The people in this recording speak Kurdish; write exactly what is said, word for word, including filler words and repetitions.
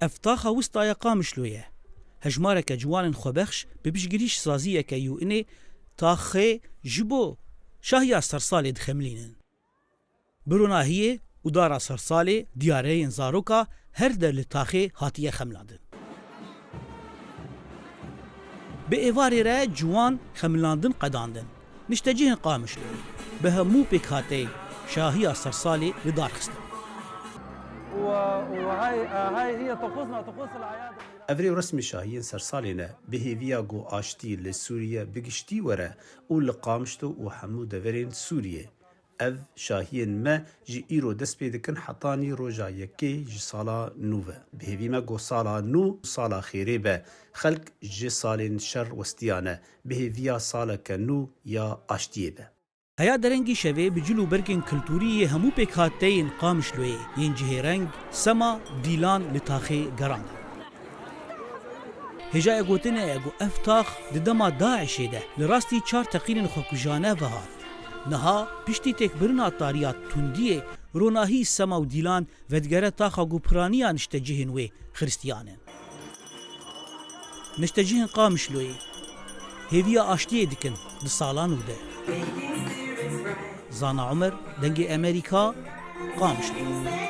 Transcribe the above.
Ev taxa wista ya Qamişloyê ye. Hejmareke ciwanên xwebexş bi piştgirî ji saziyeke yû inê taxê ji bo şahiya sersalê dixemilînin. Bi ronahiyê û dara sersalê diyareyên zaroka her der li taxê hatiye xemilandin. Bi êvarê re ciwan xemilandin qedandin. Niştecihên Qamişloyê bi hemû pêkhateyên şahiya sersalê li dar xistin. وهاي هاي هي طقوسنا، طقوس الأعياد. Ev rê û resmê şahiyên sersalê ne, bi hêviya ku aştî li Sûriye bi giştî were û li Qamişlo û hemû deverên Sûriyê. Ev şahiyên me ji îro dest pê dikin hetanî roja yekê ji sala nû ve. Bi hêvî me ku sala nû sala xêrê be. Xelk ji salên şer westiyane. Bi hêviya saleke nû ya aştiyê be. Heya derengî şevê bi cil û bergên kultûrî yê hemû pêkhateyên Qamişloyê yên cihêreng sema dîlan li taxê gerandin. Hêjayê gotinê ye ku ev tax di dema DAIŞê de li rastî çar teqînên xwekujane ve hat. Niha piştî têkbirina tariya tundiyê ronahî sema û dîlan vedigere taxa ku piraniya niştecihên wê xiristiyan in. Niştecihên Qamişloyê hêviya aştiyê dikin di sala nû de. Zana Omer, Dengê Emerîka, Qamişlo.